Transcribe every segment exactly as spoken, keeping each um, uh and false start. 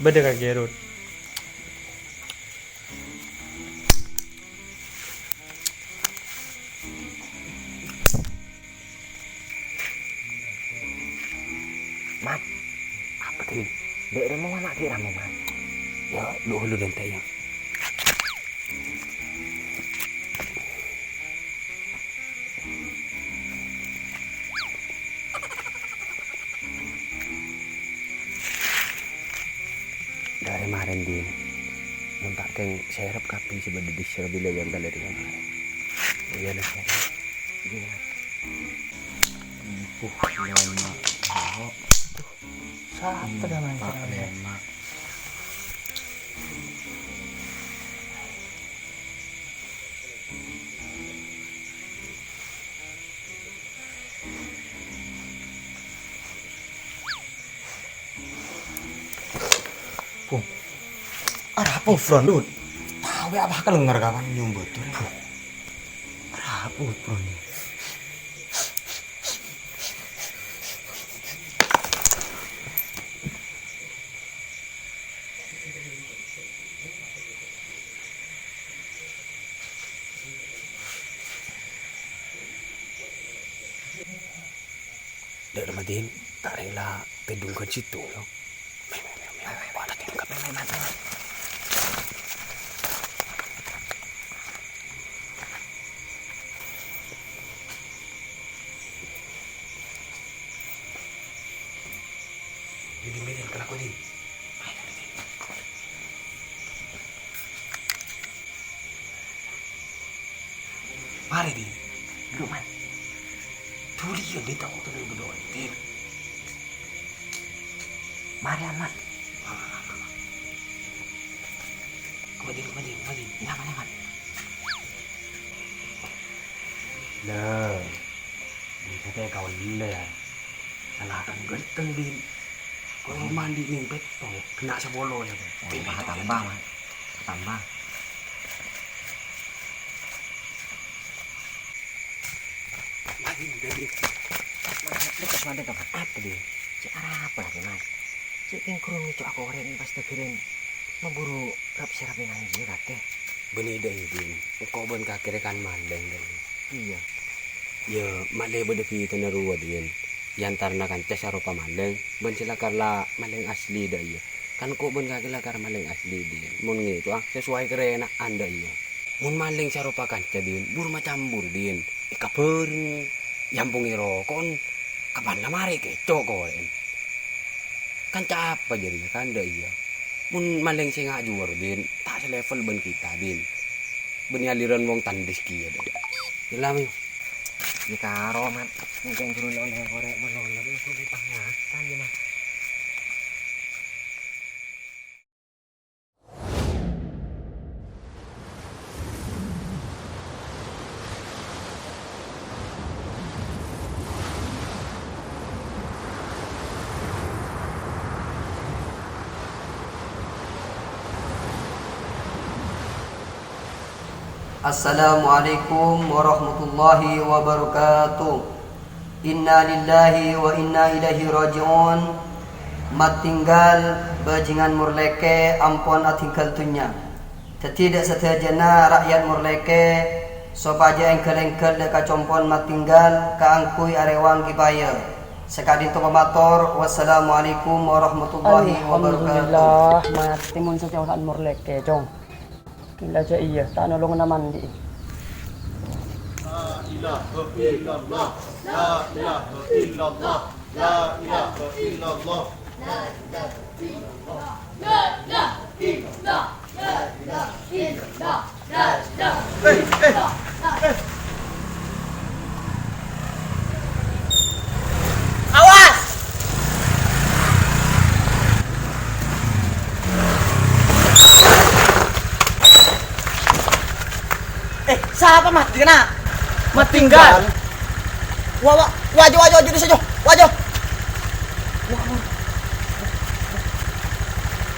Bâdâ ka Gerut. Mat, apa, Din? Dek Remo anak di Ramo, Mat. Ya, lu lu dan tayang. Dâri marèn, Din. Mon ta' kèng serep kabbhi sè bâdâ di Sherbillah yang kala dâri marèn. Iyâ, Nas, ya. Iyâ, Nas. Empuh, lema, loro. Sapa dah main Pak, sekarang, ya? Lema. Pung. Arapa, Bron? Dut. Tao apa kalèngèr kawan nyomba tuh, Ren. Arapa, Bron? Dek Ramadin, ta' reng la tèdung kan situ, yo. Din, Din, Din, kalakowa, Din. Ayo, Din. Mare, Din. Duduk, Man. Duli, ya, Din, tako' terus gedor, Din. Mare, Amat. Koma, Din, koma, Din, koma, Din. Nyaman, nyaman. Lah. Bisa teh kawan lah. Salah kan ganteng, Din. Kalau mandi ning petto, kena sepuluh ya, Bang. Oh, tambah, tambah, Mas. Tambah. Mandi udah, Din. Lekas mandi, Bang. Apa, Din? Cek arapa lagi, Mas? Cek kengkurung itu aku orek ini pas tegerin. Memburu rap serapi nangis ya, Kak, ya? Bânnè, Din. Engko' bân kakè rè kan malèng, Din. Iyâ. Yâ, malè bâdâ bhitana rowa, Din. È antarana kanca sè aropa malèng, bân sè lakar la malèng asli, dâ' iyâ. Kan engko' bân kakè lakar malèng asli, Din. Mon ngèto'a, sasuai karèna'an, dâ' iyâ. Mon malèng sè aropa kanca, Din, buru macambur, Din. Èkabhâreng, èampongè roko'en, kapan la marè kèco' korè'en. Kanca apa jârèya, kan, dâ' iyâ? Mon malèng sè ngajhuwâr, Din, ta' salevel bân kita, Din. Bânnè aliran wong tandis kèya, Din. Yâ, la, Mas. Yâ, karo, Mat. Mungkin juru oleh-oleh korek menolong, tapi sulit pangakan, yâ, Mat. Assalamualaikum warahmatullahi wabarakatuh. Innalillahi wa inna ilaihi raji'un. Matinggal, bajingan Morlèkè ampon atinggal dhunnya. Dhâddhi, dâ' sadhâjâna ra'yat Morlèkè sopajâ èngghâl-èngghâl dâ' ka compo'na Matinggal kaangghuy arèwang kèpaya. Saka'dinto pamator, wassalamualaikum warahmatullahi wabarakatuh. Alhamdulillah, matè mon sè colo'an Morlèkè, Cong. Gila jâ' iyâ, ta' nolongnga mandi'i. La ilaha illallah, la ilaha illallah, la ilaha illallah. Awas! Eh, sapa, Mat? Dikena? Matinggal. Wa, wa, waju, waju, waju, di sini, waju.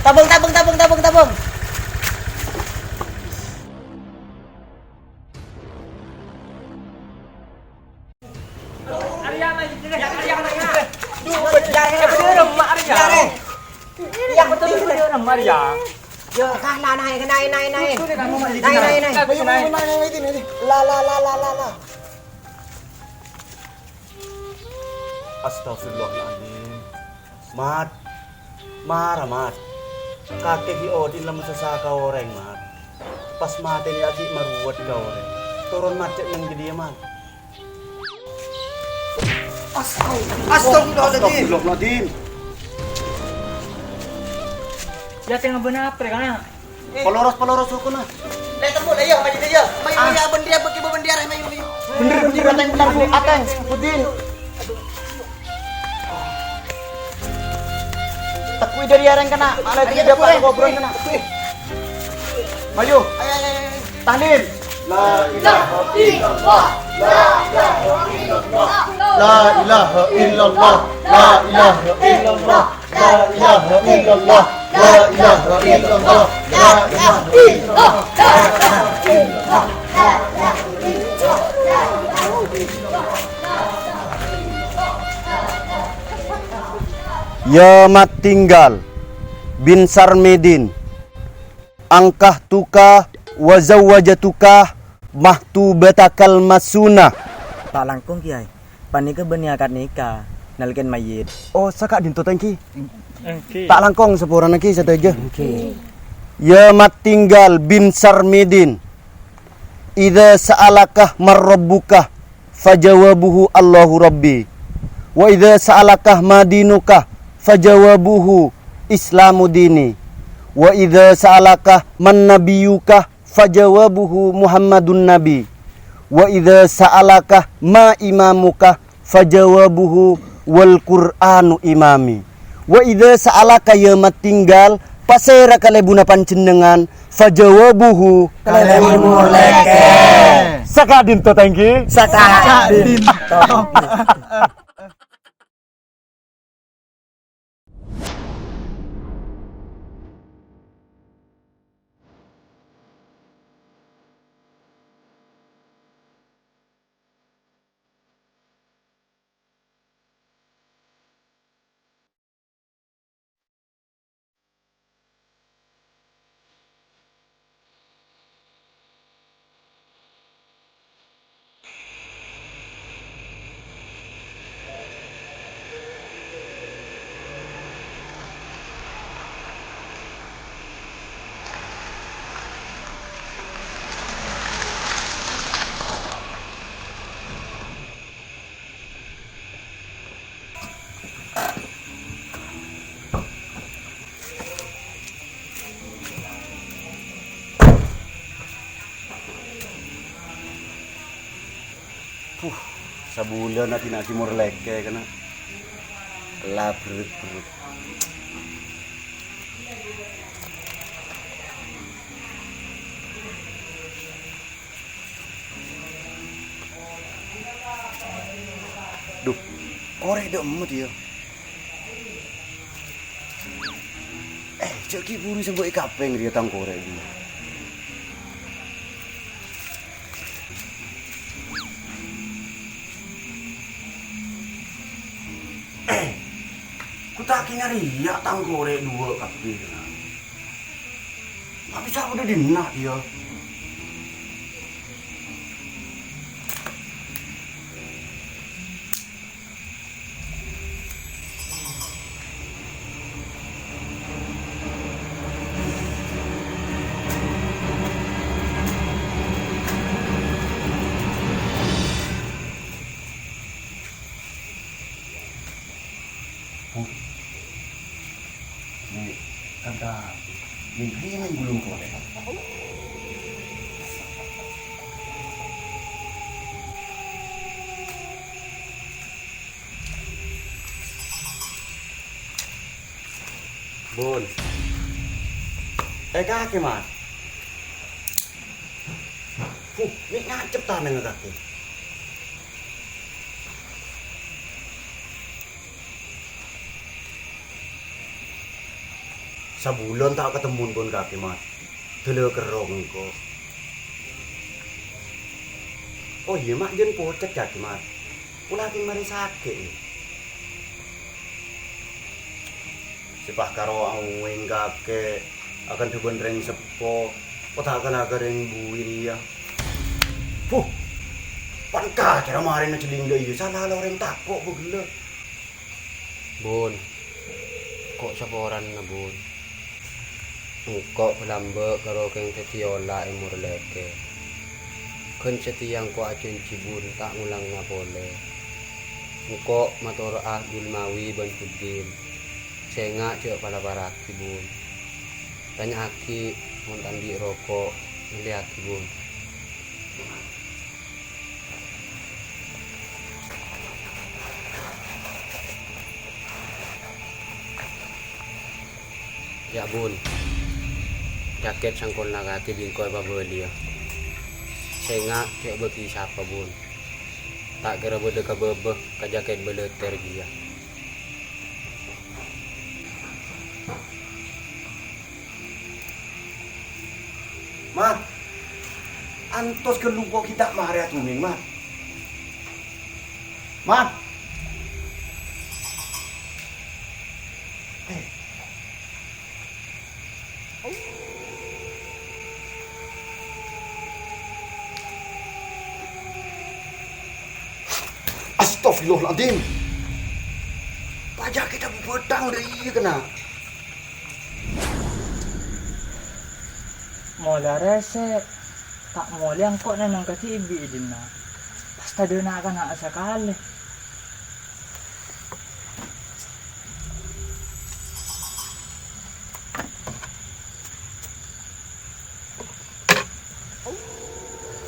Tabung, tabung, tabung, tabung, tabung. Iyâ, betul, betul, betul, Maria. Yo, kah, la, naè', naè', naè', naè'. Naè', naè', naè'. Ayo, naè', naè', naè', naè'. La, la, la, la, la, la. Astagfirullahaladzim. Mat. Mara, Mat. Kakè ghi' odhi'na la masossa ka orèng, Mat. Pas matèna ghi' marowat ka orèng. Toron, Mat, cè' neng jâdiyâ, Mat. Astagfirullah. Astagfirullahaladzim. Astagfirullahaladzim. Yâ, tènga bân apa, kana'? Paloros, paloros hukumma. Lè, tembus, ayo, maju, ayo. Maju, maju, bendera, bagi bendera, maju, maju. Bendera, bendera, bendera, Bu. Ateng, Budin. Tekui dari areng kena, malah ayo, tidak tekui, pada tekui, kuburan kena. Tekui. Maju. Ayo, ayo, ayo, ayo. Tahlil. La ilaha illallah. La ilaha illallah. La ilaha illallah. La ilaha illallah. La ilaha illallah. La ilaha illallah. La ilaha illallah. Ya Mat Tinggal bin Sarmidin, angkahtuka wa zawwajtuka mahtubatakal masuna. Ta' langkong, Kèyaè. Panèka bânnè akad nikah, nalkèn mayyit. Oh, saka'dinto ta' ènggi. Ènggi. Ta' langkong, saporana ènggi sadhâjâ. Ènggi. Ya Mat Tinggal bin Sarmidin, idza sa'alaka man rabbuka, fajawabuhu Allahu Rabbi. Wa idza sa'alaka ma dinuka, fajawabuhu Islamu dini. Wa idza sa'alaka man nabiyyuka, fajawabuhu Muhammadun Nabi. Wa idza sa'alaka ma imamuka, fajawabuhu wal Qur'anu imami. Wa idza sa'alaka, ya Mat Tinggal, pasèra kalèbunna panjhennengngan, fajawabuhu kalèbun morlèkè. Saka'dinto ta' ènggi. Saka'dinto. Puh, sabulân adina'aghi morlèkè, kana'. La berrut-berrut. Dhu, korè' dâ' emma, yâ. Eh, jhâ' ghi' buru sèngko' èkapèng rèya tang korè' ghi. Eh, gu ta' kèng rèya tang korè' duwâ' kabbhi. Ma' bisa bâdâ dinna', yâ? Bu, ini kan ta' minggu ini minggu belum korè'. Bun. Eh, kakè, Mat. Huh, mè' ngacep tanangnga kakè. Sabulân ta' katemmo bun kakè, Mat. Dâlâ kerrong engko'. Oh iyâ, Mat, jân pocet kakè, Mat. Pola kèng marè sakè', yâ. Sè pas karo aowèng kakè, akantha bân rèng seppo, kok ta' kala ka rèng buwi rèya. Huh! Pan kakè ra marèna jhâlingla iyâ, sala la orèng tako' bâ ghellâ'. Bun, ko' saporana, Bun. Engko' balambâ' karo kèng dhâddhi ola' è Morlèkè. Ghân satèya engko' ajhânjhi, Bun, ta' ngolangnga polè. Engko' matoro'a Dulmawi bân Buddin. Sènga' jhâ' palaparraghi, Bun. Tanya'aghi mon ta' andi' roko', mellèyaghi, Bun. Yâ, Bun. Jakèt sangkona kakè bi' engko' èpabâliyâ. Sènga' jhâ' bâgi sapa, Bun. Ta' kèra bâdâ kabâbâ ka jakèt balètèr jiyâ. Mat, antos ghâllu ko' ghi' ta' marè adhungèng, Mat. Mat. Eh. Astagfirullahaladzim. Pajâ kita bubâtang dâri iyâ kèna. Mola rèsè', ta' molè engko' neng-neng kadhibi' è dinna'. Pas tadâ' na'-kana' sakalè.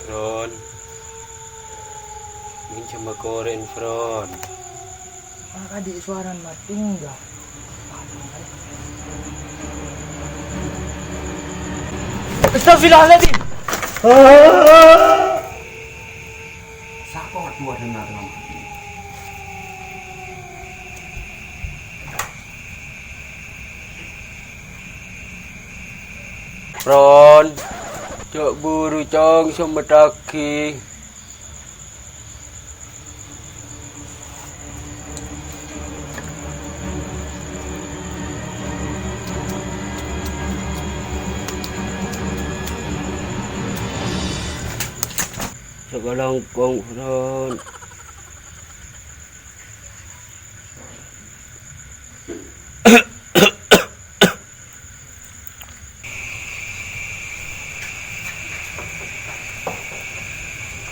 Fron. Minjem korèn, Fron. Akadhi' sowarana matinggal. Astagfirullahaladzim. Sapa waduh ada nang Fron, jhâ' buru, Cong, sèmmettaghi. Sakalangkong, Fron.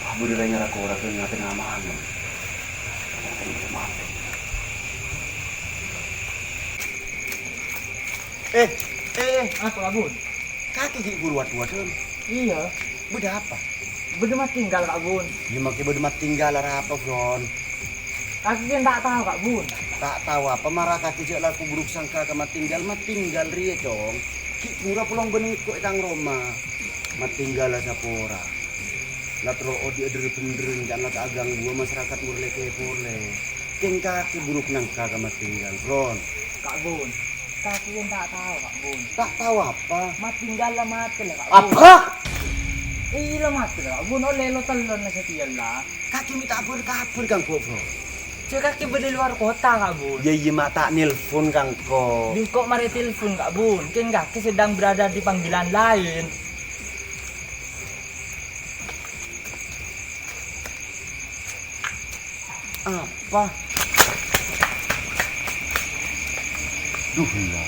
Wah, buru rèng ra-kora kèng ngatèna malem. Eh, eh, eh, apa, Bun? Kakè ghi' buru wad-wadan. Iyâ. Bâdâ apa? Bâdâ matinggal, Ka' Bun. Iyâ, makè bâdâ matinggal arapa, Bron? Kakè ghi' ta' tao, Ka' Bun. Ta' tao apa, mara kakè jhâ' la buruk sangka ka matinggal. Matinggal rèya, Cong. Ghi' buru polong bân engko' è tang roma. Matinggal la sapora. La terro odi' adher-bhendher, ca'na ta' agangguwâ masyarakat Morlèkè polè. Kèng kakè buruk nangka ka matinggal, Bron. Ka' Bun, kakè ghi' ta' tao, Ka' Bun. Ta' tao apa? Matinggal la matè la, Ka' Bun. Apa? Iyâ, la matè la, Ka' Bun. Ollè lo tellon la satèya la. Kakè mè' ta' bâr-kabhâr ka engko', Bron. Jhâ' kakè bâdâ luar kota, Ka' Bun. Iyâ, iyâ, ma' ta' nelpon ka engko'. Bi' engko' marè telpon, Ka' Bun. Kèng kakè sedang berada di panggilan lain. Apa? Duh, la.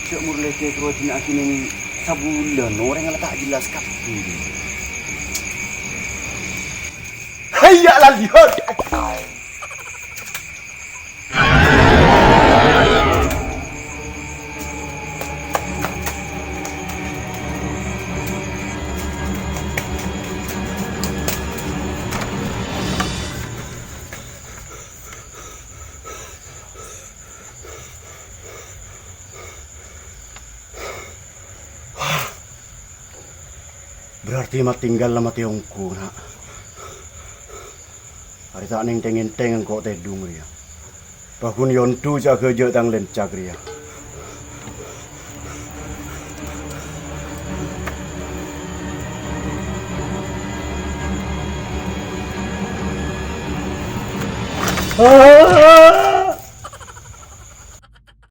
Jhâ' Morlèkè terro dina'aghi neng sabulân, orèng la ta' jelas kabbhi. Hayya 'alal jihad. Berarti matinggal la matè ongghu, na'. Arè ta' neng-teng-ngenteng engko' tèdung rèya. Paggun yondu jâ' ghâjâ' tang lèncak rèya.